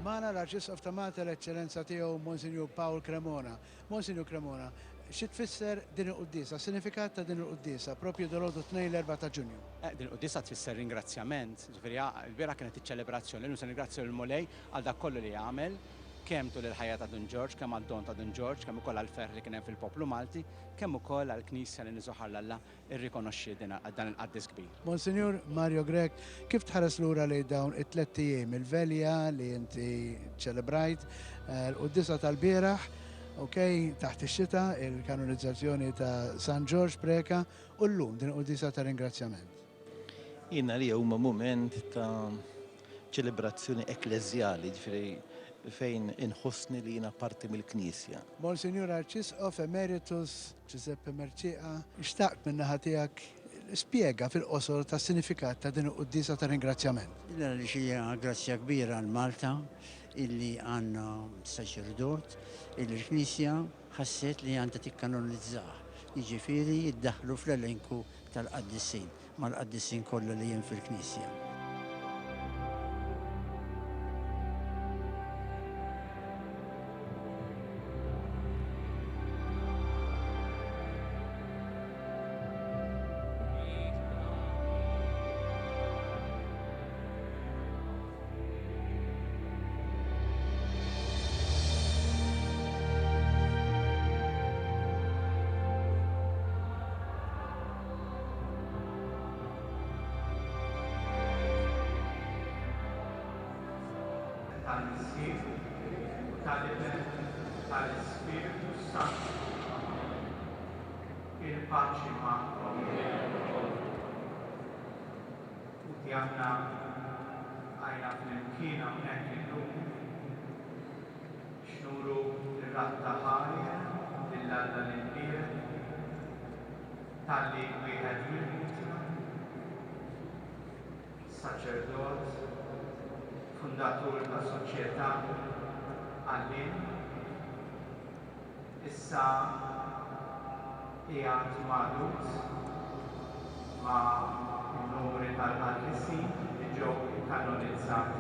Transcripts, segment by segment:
Magħna l-Arċisqof ta' Malta l-Eċċellenza Tiegħu Monsinjur Paul Cremona. Monsinjur Cremona, xi tfisser din il-quddiesa, s-sinifikat ta' din il-quddiesa propju dalgħodu t-Tnejn l-Erbgħa ta' Ġunju? Din il-quddiesa tfisser ringrazzjament, ġifieri l-bieraħ kienet iċ-ċelebrazzjoni, illum se nirringrazzjaw lill-Mulej għal dak kollu li għamel, kemm tul il-ħajja ta' Dun Ġorġ, kemm għad-don ta' Dun Ġorġ, kemm ukoll għall-ferħ li kien hemm fil-poplu Malti, kemm ukoll għall-Knisja li niżoħar 'l Alla irrikonoxxiet dan il-qaddis kbir. Monsinjur Mario Grech, kif tħares lura lejn dawn it-tlett ijiem, il-velja li inti ċċelebrajt, l-quddiesa tal-bieraħ, ok, taħt ix-xita, il-kanonizzazzjoni ta' San Ġorġ Preca u llum din il-quddiesa ta' ringrazzjament? Jien għalija huma mument ta' ċelebrazzjoni ekkleżjali, jiġifieri fejn inħossni li jiena parti mill-Knisja. Monsinjur Arċisqof Emeritus Giuseppe Mercieca, xtaqt min-naħa tiegħek spjega fil-qosor tas-sinifikat ta' din il-quddiesa ta' ringrazzjament. Din għaliex hija grazzja kbira għal Malta illi għandna saċerdot illi l-Knisja ħasset li għandha tikkanonizzah, jiġifieri ddaħħlu fl-elenku tal-qaddisin. mal-qaddisin kollha li hemm fil-Knisja. Tal-Missier, u tal-Iben, u tal-Ispirtu s-Santu. Amen. Il-paċi magħkom. Ħuti aħna bqajna flimkien hawnhekk illum biex nuru r-radd ta' ħajr lil Alla l-Imbierek talli wieħed minn ħutna, saċerdot, fundatur ta' soċjetà, għalliem, issa qiegħed magħdud ma' n-numri tal-qaddisin li ġew ikkanonizzati.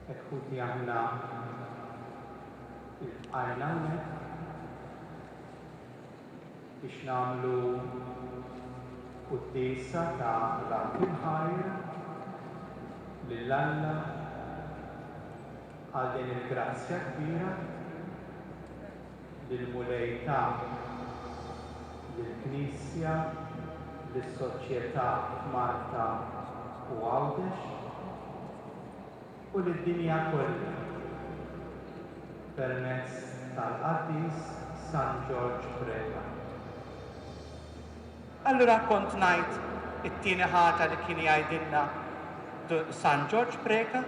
Hekk ħuti aħna iltqajna hawnhekk biex nagħmlu quddiesa ta' radd il-ħajr lil Alla għal din il-grazzja kbira li l-Mulej ta lill-Knisja, lis-soċjetà f'Malta u Għawdex u lid-dinja kollha permezz tal-qaddis San Ġorġ Preca. Allura kont ngħid it-tieni ħaġa li kien jgħidilna San Ġorġ Preca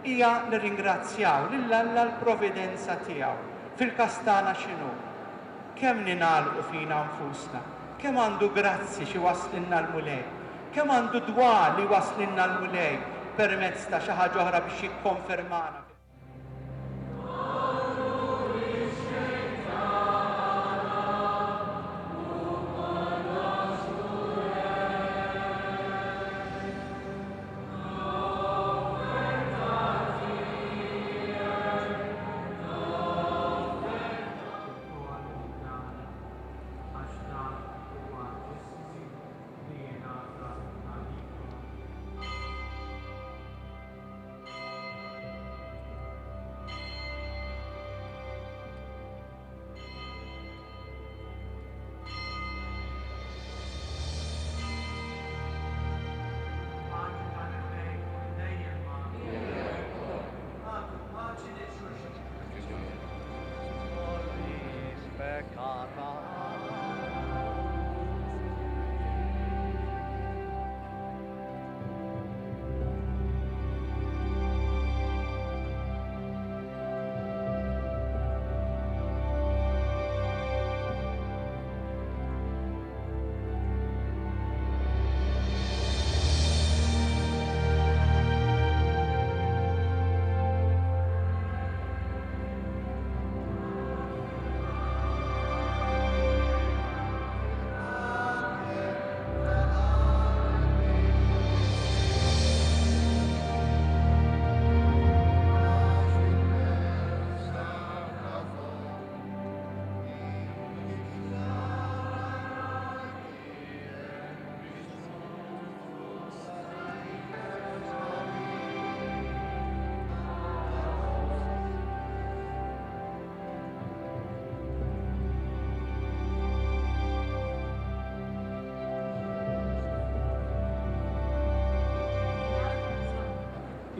hija nirringrazzjaw lil Alla l-providenza tiegħu. Fil-każ tagħna x'inhu? Kemm ningħalqu fina nfusna, kemm għandu grazzi x'iwasslilna l-Mulej, kemm għandu dwal li jwasslilna l-Mulej permezz ta' xi ħaġa oħra biex jikkonfermana fil-.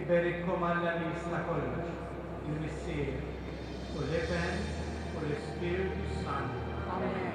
Iberikkom Alla li jista' kollox, il-Missier, u l-Iben, u l-Ispirtu s-Santu. Amen.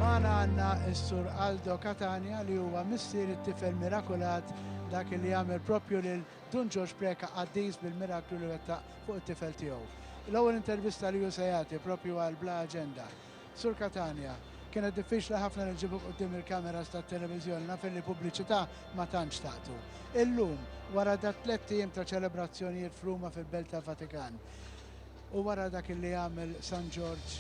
Magħna għandna s-Sur Aldo Catania li huwa missier it-tifel mirakulat dak li għamel propju lil Dun Ġorġ Preca qaddis bil-miraklu li wettaq fuq it-tifel tiegħu. L-ewwel intervista li hu se jagħti propju għal Bla Aġenda. Sur Catania, kienet diffiċli ħafna li nġibuk quddiem il-kameras tat-televiżjoni, naf illi pubbliċità ma tantx taqtu. Illum, wara dat-tlett ijiem ta' ċelebrazzjonijiet f'Ruma fil-Belt tal-Vatikan, u wara dak illi għamel San Ġorġ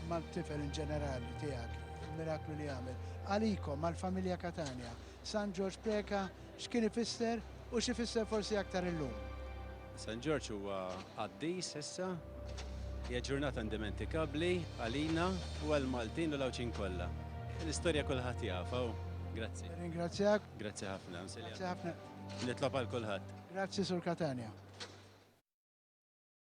mat-tifel in ġenerali tiegħek, il-miraklu li għamel, għalikom, għall-familja Catania, San Ġorġ Preca x'kien ifisser u x'ifisser forsi aktar illum? San Ġorġ huwa qaddis issa. Hija ġurnata indimentikabbli għalina u għall-Maltin u l-Għawdxin kollha. L-istorja kulħadd jafha u grazzi. Nirringrazzjak. Grazzi ħafna. Grazzi ħafna. Nitlob għal kulħadd. Grazzi Sur Catania.